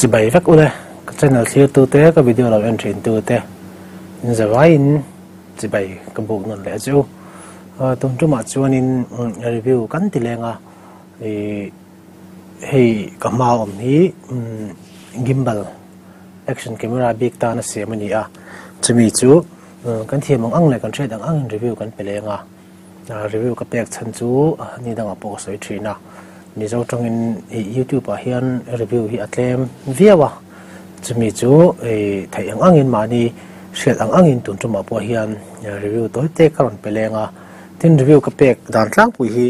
Chibai vek ule, ka channel thlir tu te, ka video lo en thin tu te, in zavaiin chibai ka buk nawn leh chu. Tun tumah chuanin review kan ti leng a, hei ka hma awm hi gimbal action camera bik tana siam a ni a, chumi chu kan thiam ang ang leh kan hriat ang angin review kan pe leng a. Review ka pek chhan chu ni dangah pawh ka sawi thin a, Mizo tangin YouTube ah hian review hi a tlem viau a, chumi chu theih ang angin mahni hriat ang angin tun tumah pawh hian review tawi te ka rawn pe leng a, tin review ka pek dan tlangpui hi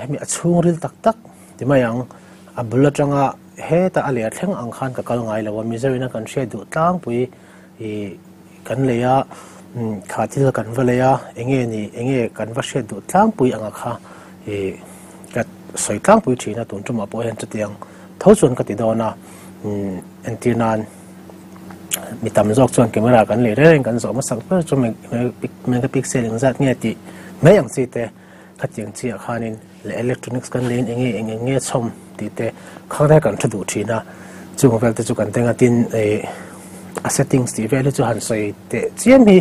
hemi a chhungril tak tak ti mai ang, a bul atanga heta a ler thleng ang khan ka kal ngai lo a, Mizo ina kan hriat duh tlangpui Kan lei a, kha thil kan va lei a, enge ni, enge kan va hriat duh tlangpui anga kha ka sawi tlangpui thin a, tun tumah pawh hian chutiang tho chuan ka ti dawn a, entir nan mi tam zawk chuan camera kan lei reng reng kan zawh hmasak ber chu megapixel engzat nge tih mai ang chi te khatiang chiah khanin leh electronics kan leiin enge eng eng nge chhawm tih te khang te kan tha duh thin a, chung vel te chu kan teng a tin ih a settings tih vel hi chu han sawi teh chiam hi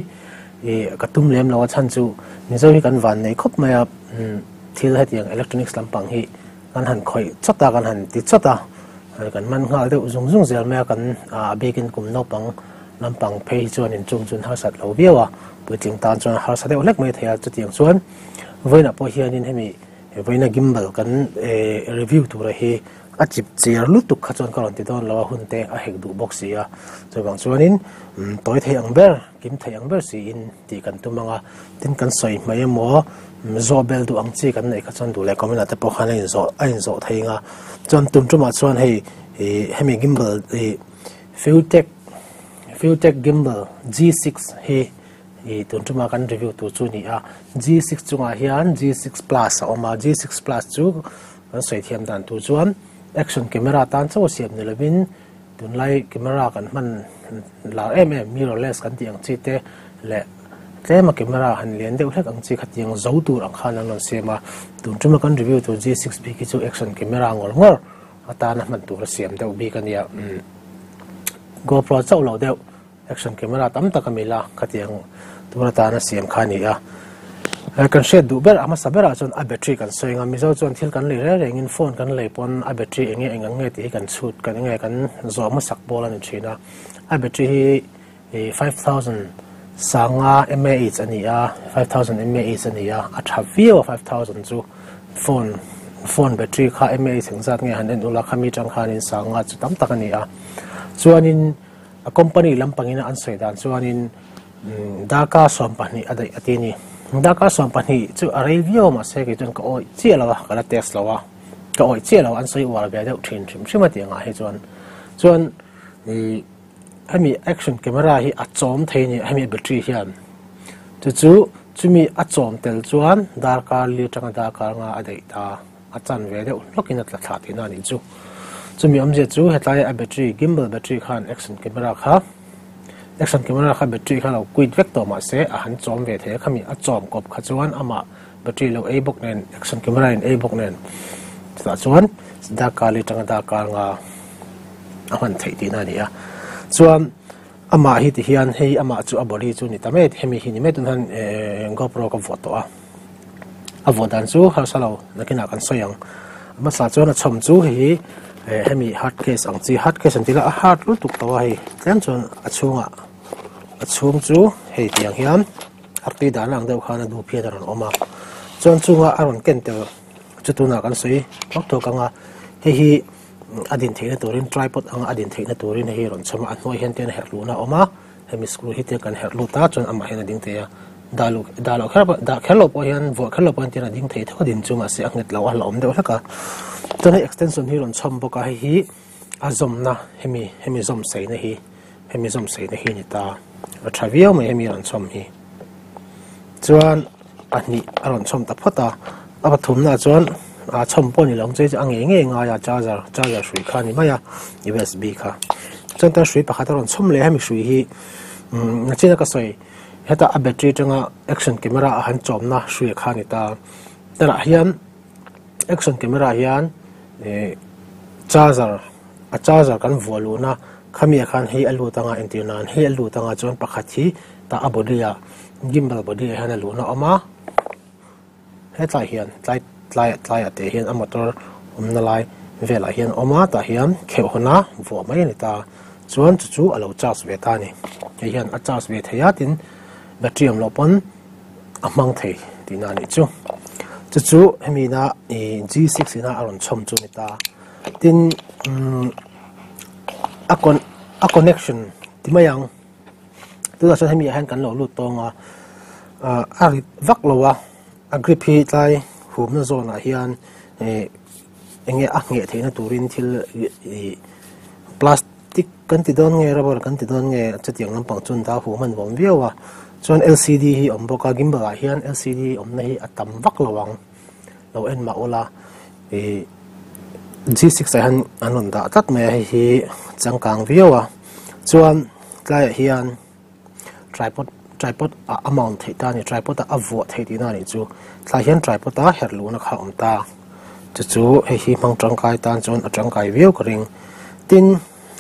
ih ka tum lem lo a chhan chu Mizo hi kan van nei khawp mai a thil hetiang electronics lampang hi kan han khawih chawt a kan han ti chawt a kan man nghal deuh zung zung zel mai a kan a bikin kum naupang lampang phei hi chuanin chung chuan harsat lo viau a puitling tan chuan harsa deuh hlek mai thei a chutiang chuan. Vawiinah pawh hianin hemi vawiina gimbal kan review tura hi a chip chiar lutuk kha chuan ka rawn ti dawn lo a, hun te a hek duh bawk si a. Chuvang chuanin tawi thei ang ber, kim thei ang ber siin tih kan tum ang a, tin kan sawi hmai emaw zawh bel duh ang chi kan neih kha chuan duh leh comment ah te pawh khan a inzawh a inzawh thei ang a. Chuan tum tumah chuan hei hemi gimbal Futek Futek gimbal G6 hi I tun tuma kan review tur chu ni a, G6 chungah hian G6 Plus a awm a, G6 Plus chu kan sawi thiam dan tur chuan action camera tan chauh a siam ni lovin tunlai camera kan hman lar em em mirrorless kan tih ang chi te leh tlema camera han lian deuh hlek ang chi khatiang zo tur ang khan an rawn siam a, tun tuma kan review tur G6 bik hi chu action camera ngawr ngawr atana hman tur a siam deuh bik a nia, GoPro chauh lo deuh. Action camera tam tak a mil a, khatiang tur atana siam kha a ni a. Kan hriat duh ber a hmasa berah chuan a battery kan sawi ang a, Mizo chuan thil kan lei reng rengin phone kan lei pawn a battery enge eng ang nge tih hi kan chhut kan enge kan zawh hmasak pawl a ni thin a. A battery hi 5000 sanga mAh a ni a, 5000 mAh a ni a, a tha viau a 5000 chu phone phone battery kha mAh engzat nge han en ula khami tang khanin sanga chu tam tak a ni a. Chuanin A company lampangin an sawi dan chuanin darkar 12 a daih a ti a ni. Darkar 12 chu a rei viau a mahse kei chuan ka awih chiah lo a, ka la test lo a, ka awih chiah lo a, an sawi uar ve deuh thin hrim hrim a tih angah hi chuan. Chuan ih hemi action camera hi a chawm thei a ni hemi battery hian. Chu chu chumi a chawm tel chuan darkar li atanga darkar nga a daih ta. A chan ve deuh hlawkin a tla thla tihna a nih chu. Chumi awmzia chu hetlai a battery, gimbal battery khan action camera kha action camera kha battery kha lo quit vek tawh mahse a han chawm ve thei a, khami a chawm kawp kha chuan amah battery lo ei bawk nen action camera in ei bawk nen chutah chuan darkar li atanga darkar nga a hman theih tihna a ni a. Chuan amah hi ti hian hei amah chu a body chu ni ta mai hemi hi ni mai tun hian GoPro ka vuah tawh a. A vuah dan chu harsa lo nakinah kan sawi ang. A hmasa chuan a chhawm chu hei hi hemi hard case ang chi hard case an tih la a hard lutuk tawh a hei tlem chuan a chhungah a chhung chu hei tiang hian a tui dan ang deuh khan a dup hian a rawn awm a chuan chunga a rawn ken tel chu tunah kan sawi tawk tawk ang a hei hi a din theihna turin tripod anga a din theihna turin hei hi a rawn chhawm a a hnuai hian tian a herh luhna a awm a. Hemi screw hi te kan herh lut a chuan amah hian a ding thei a, dah luh dah loh kher dah kher loh pawh hian vuah kher loh pawh hian tian a ding thei tho a din chu mahse a nghet loh a hlauhawm deuh hlek a. Chuan hei extension hi rawn chhawm bawk a hei hi a zawmna hemi hemi zawm seina hi hemi zawm seina hi a ni ta a tha viau mai hemi rawn chhawm hi. Chuan pahnih a rawn chhawm ta phawt a, a pathumnaah chuan a chhawm pawh a ni lo ang chu hei chu a ngei ngei ngai a charger charger hrui kha a ni mai a usb kha chuan tan hrui pakhat a rawn chhawm leh a hemi hrui hi umm nachina ka sawi hetah a battery atanga action camera a han chawmna hrui kha a ni ta tunah hian action camera hian ih charger. A charger kan vuah luhna khami ah khan hei a lut anga entir nan hei a lut anga chuan pakhat hi tah a body ah gimbal body ah hian a luhna a awm a hetlai hian tlai tlai tlai ah te hian a motor awmna lai velah hian a awm a tah hian kheuh hawn a vuah mai a ni ta chuan chu chu a lo charge ve ta a ni hei hian a charge ve thei a tin battery awm loh pawn a hmang thei tihna a nih chu chu chu hemi ina ih G six ina a rawn chhawm chu a ni ta. Tin umm a con a connection ti mai ang tunah chuan hemi ah hian kan lo lut tawng a ah a rit vak lo a a grip hi tlai humna zawn ah hian ih eng nge a ngheh theihna turin thil ih plastic kan ti dawn nge rubber kan ti dawn nge chutiang lampang chu an dah huh hman vawm viau a chuan L C D hi a awm bawk a gimbal ah hian L C D awmna hi a tam vak lo ang. Lo en mah ula ih G6 ah hian an rawn dah tlat mai a hei hi changkang viau a chuan tlaiah hian tripod tripod ah a mount theih ta a ni tripod ah a vuah theih tihna a nih chu tlaiah hian tripod a herh luhna kha a awm ta chu chu hei hi hmang tangkai tan chuan a tangkai viau ka ring tin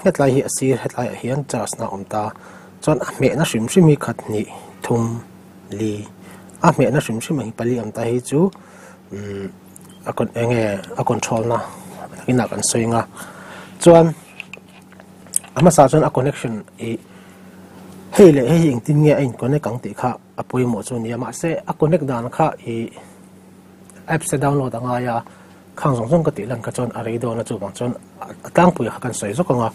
hetlai hi a sir hetlaiah hian charge na a awm ta chuan a hmehna hrim hrim hi khat hnih thum. Li a hmehna hrim hrim ang hi pali ang ta hi chu umm a con eng nge a control na inah kan sawi ang a chuan a hmasa chuan a connection ih hei leh hei hi engtin nge a in connect ang tih kha a pawimawh chu a ni a mahse a connect dan kha ih apps te download a ngai a khang zawng zawng ka tih lan kha chuan a rei dawn a chuvang chuan a tlangpui kha kan sawi zawk ang a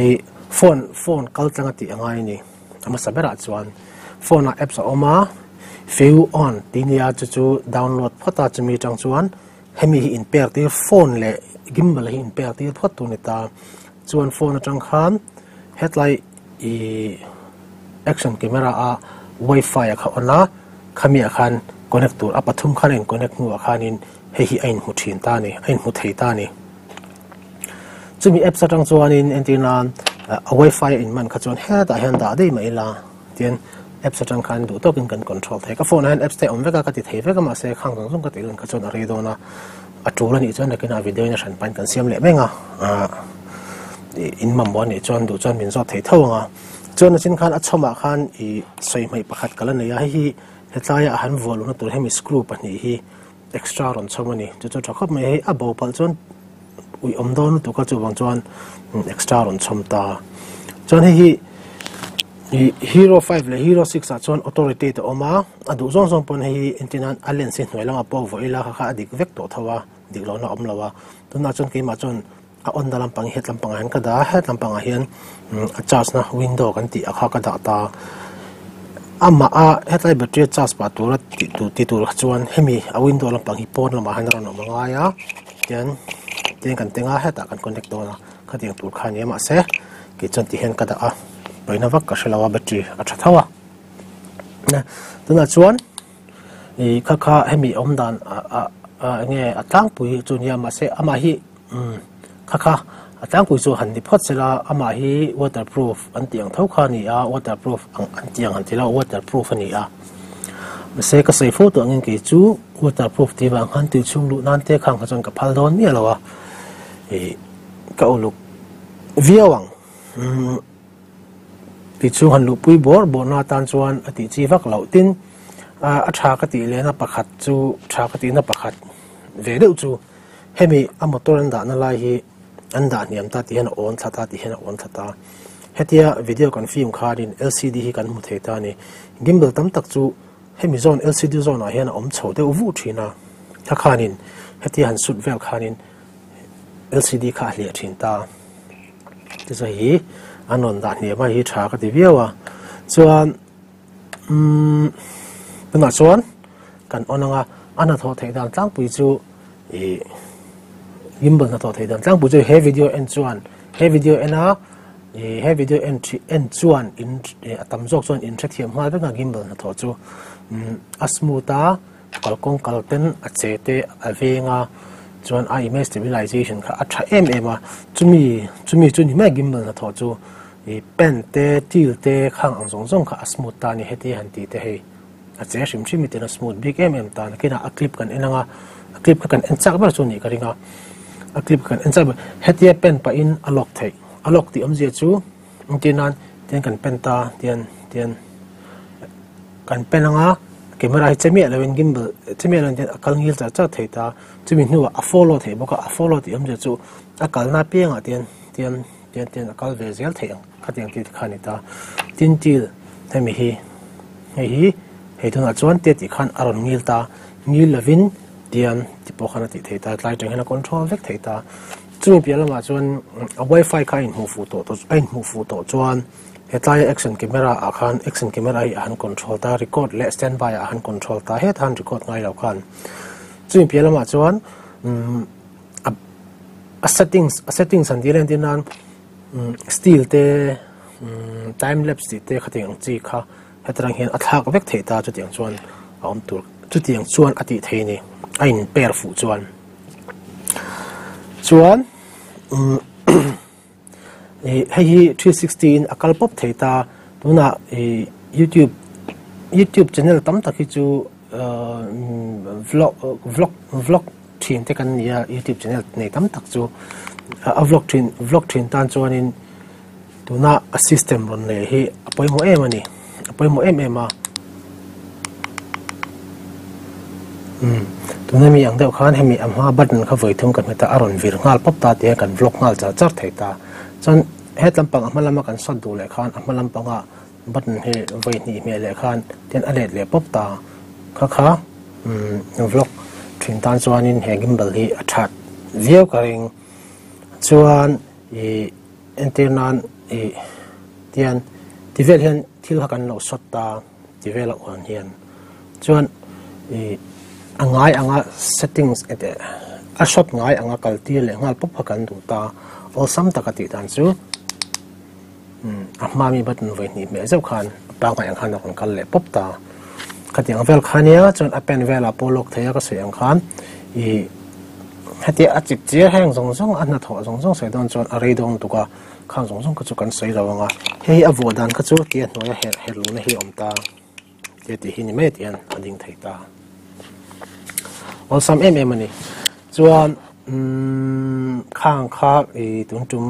ih phone phone kal tlang a tih a ngai a ni. A hmasa berah chuan phone ah apps a awm a, Feu on tih nia chu chu download phawt a chumi atang chuan hemi hi in pek tir phone leh gimbal hi in pek tir phawt tur ni ta. Chuan phone atang khan hetlai ih action camera a wifi a kha on a, khami ah khan connect tur a pathum khan a in connect hnuah khanin hei hi a inhmu thin ta a ni, a inhmu thei ta a ni. Chumi apps atang chuanin entir nan a wifi a inman kha chuan hetah hian dah daih mah ila tian apps atang khan duh tawkin kan control thei. Ka phone ah hian apps te a awm vek a, ka ti thei vek a mahse khang zawng zawng ka tih lan kha chuan a rei dawn a, a tul anih chuan nakinah video in a hran pahin kan siam leh meng a, in mamawh anih chuan duh chuan min zawt thei tho ang a. Chuan achin khan a chhawmah khan ih sawi hmaih pakhat ka la nei a, hei hi hetlaiah han vuah luhna tur hemi screw pahnih hi extra rawn chhawm a ni. Chu chu tha khawp mai hei a bo palh chuan ui awm dawn lutuk a chuvang chuan extra rawn chhawm ta. Chuan hei hi ih hero 5 leh hero 6 ah chuan auto rotate a awm a, a duh zawng zawng pawn hei hi entir nan a lens hi hnuai lamah pawh vuah ila kha kha a dik vek tawh tho a, dik lohna a awm lo a. Tunah chuan keimah chuan a on na lampang hi het lampangah hian ka dah a, het lampangah hian a charge na window kan tih ah kha ka dah ta. Amah a hetlai battery a charge pah tura tih tur ti tur chuan hemi a window lampang hi pawn lamah hian a rawn awm a ngai a, tian tian kan teng a hetah kan connect dawn a khatiang tur kha a ni a mahse kei chuan ti hian ka dah a pawina vak ka hre lo a battery a tha tho a. Tunah chuan. Ih kha kha hemi awm dan ah eng nge a tlangpui chu nia mahse amah hi umm kha kha a tlangpui chu han ni phawt sela amah hi waterproof an tih ang tho kha a ni a waterproof ang an tih ang han ti lo waterproof a ni a mahse ka sawi fo tawh angin kei chu waterproof tih vang khan tui chhung luh nan te khang kha chuan ka phal dawn miah lo a ih ka uluk viau ang umm. Tichhung han luhpui bawr bawrna atan chuan a tih chi vak loh. Tin, a tha ka tih lehna pakhat chu, tha ka tihna pakhat ve deuh chu hemi a motor an dahna lai hi an dah hniam ta tih hian a awn thla ta tih hian a awn thla ta. Hetia video kan film khanin LCD hi kan hmu thei ta a ni. Gimbal tam tak chu hemi zawn LCD zawnah hian a awm chho deuh vuh thin a, thla khanin hetia han sut vel khanin LCD kha a hliah thin ta. Tichuan hi an rawn dah hniam a hi tha ka ti viau a chuan umm tunah chuan kan on ang a a hnathawh theih dan tlangpui chu ih gimbal hnathawh theih dan tlangpui chu he video en chuan he video en a ih he video en thi en chuan in a tam zawk chuan in hrethiam nghal vek a gimbal hnathawh chu umm a smooth a. Kalkawng kal ten a che te a veng a, chuan a image stabilization kha a tha em em a, chumi chumi chu ni mai gimbal hnathawh chu ih pen te til te khang ang zawng zawng kha a smooth ta a ni heti han tih te hei a che hrim hrim hi tiin a smooth bik em em ta nakinah a clip kan en ang a, a clip kha kan en chak ber chu a nih ka ring a. A clip kan en char hetia pen pahin a lock theih a lock tih awmzia chu engtir nan tian kan pen ta tian tian kan pen anga camera hi che miah lovin gimbal che miah lovin tian a kal ngil char char thei ta chumi hnuah a follow theih bawk a a follow tih awmzia chu a kalna apiangah tian tian tian tian a kal ve zel theih ang khatiang tih te kha a ni ta tin til hemi hi hei hi hei tunah chuan tia tih khan a rawn ngil ta ngil lovin Tian ti pawh khan a tih theih ta, tlai tang hian a control vek theih ta. Chumi piah lamah chuan a wifi kha a inhmuh fuh tawh a inhmuh fuh tawh chuan hetlai action camera ah khan action camera hi a han control ta, record leh standby ah a han control ta, hetah han record ngai lo khan. Chumi piah lamah chuan umm a a settings a settings han tih entir nan umm still te umm time lapse tih te khatiang ang chi kha Hetirang hian a thlak vek theih ta chutiang chuan a awm tur chutiang chuan a tih thei a ni a in pair fuh chuan chuan umm ih hei hi 360 in a kal pawp thei ta tunah ih youtube youtube channel tam tak hi chu ahh vlog vlog vlog thin te kan ni a youtube channel nei tam tak chu a vlog thin vlog thin tan chuanin. Tuna a system rawn nei hi a pawimawh em a ni, a pawimawh em em a. Umm, tuna mi ang deuh khan hemi a hma button kha vawi thum ka hmet a, a rawn vir nghal pawp ta tia kan vlog nghal char char thei ta. Chuan he tlampang a hma lama kan shot duh leh khan a hma lampanga button hi vawi hnih hmeh leh khan tian a let leh pawp ta. Kha kha umm vlog thin tan chuanin he gimbal hi a that viau ka ring. Chuan ih. Entir nan ih tian ti vel hian thil kha kan lo sawt ta ti vel a uan hian chuan ih a ngai anga settings ete a shot ngai anga kal tir leh nghal pawp kha kan duh ta awlsam taka tih dan chu umm a hma mi button vawi hnih hmeh zeuh khan a pangngai ang khan a rawn kal leh pawp ta khatiang vel kha nia chuan a pen velah pawh lawk thei a ka sawi ang khan ih. Heti a chip chiah heng zawng zawng a hnathawh zawng zawng sawi dawn chuan a rei dawn tuk a, khang zawng zawng kha chu kan sawi lo ang a, hei hi a vuah dan kha chu tia hnuaia herh herh luhna hi a awm ta tia tih hi ni mai tihian a ding thei ta. Awlsam em em a ni. Chuan umm khang kha ih tun tum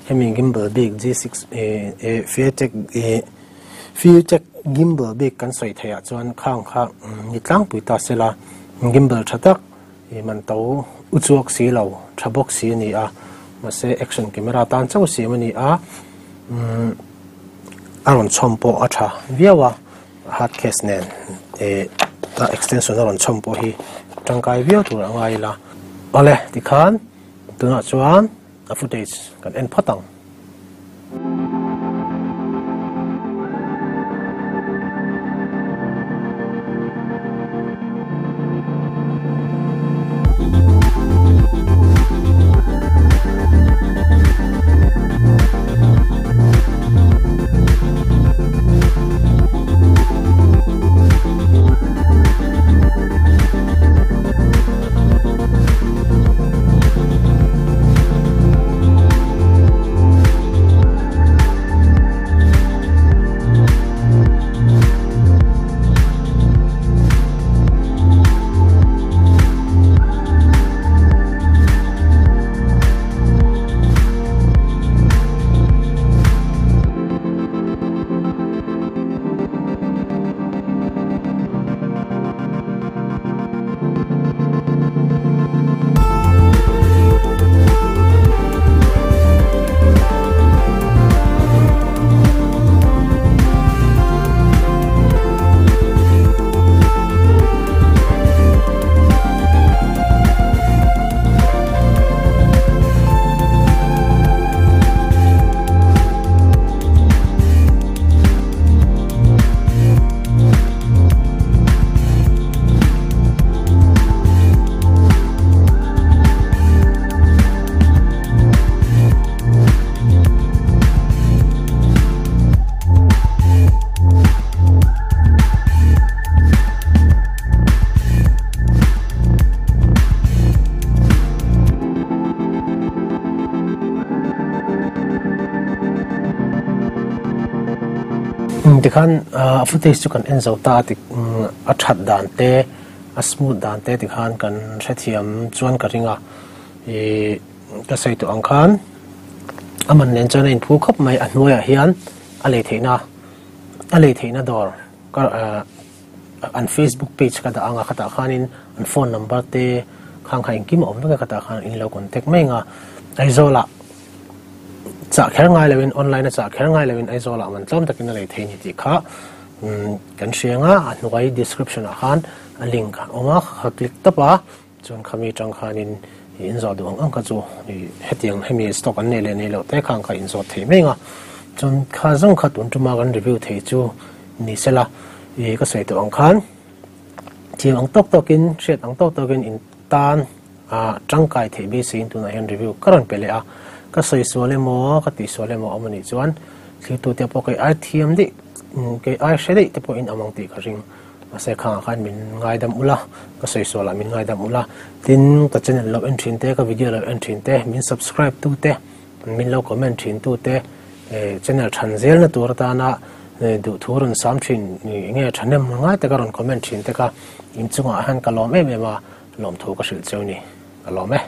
hemi gimbal bik G6 ih ih Featech ih Featech gimbal bik kan sawi theih ah chuan khang kha ni tlangpui ta sela gimbal tha tak I man to u chuak si lo, tha bawk si a ni a, mahse action camera tan chauh siam a ni a, umm a rawn chhawm pawh a tha viau a, hard case nen eh a extension a rawn chhawm pawh hi tangkai viau tur a ngai ila. Awle tikhan tunah chuan a footage kan en phawt ang. Tikhan a footage chu kan en zo ta a a that dan te a smooth dan te tikhan kan hrethiam chuan ka ring a ih. Ka sawi tawh ang khan a man nen chuan a inphu khawp mai. A hnuaiah hian a lei theihna a lei theihna dawr ka an Facebook page ka dah ang a, khatah khanin an phone number te khang kha engkim a awm vek a, khatah khan in lo contact mai ang a. Aizawlah chah kher ngai loin online a chah kher ngai loin Aizawlah man tlawm takin a lei thei a ni tih kha kan hria ang a, a hnuai description ah khan a link a awm a, kha click tawp a. Chuan khami tang khanin i inzawh duh ang ang kha chu i hetiang hemi stock an nei leh nei loh te khan kha inzawt thei mai ang a. Chuan kha zawng kha tun tuma kan review thei chu ni sela i ka sawi tawh ang khan thiam ang tawk tawkin hriat ang tawk tawkin in tan a tangkai theih beiseiin tunah hian review ka rawn pe leh a. Ka sawi sual emaw ka tih sual emaw awm anih chuan thlirtute pawh kei ai thiam daih kei ai hre daih te pawh in awm ang tih ka ring. Mahse khangah khan min ngaidam ula, ka sawi sualah min ngaidam ula, tin ka channel lo en thin te, ka video lo en thin te, min subscribe tu te, min lo comment thin tu te, channel than zelna tur atana duhthu rawn sam thin nge thahnem ngai taka rawn comment thin te kha inchungah hian ka lawm em em a, lawmthu ka hrilh cheu ni, ka lawm e.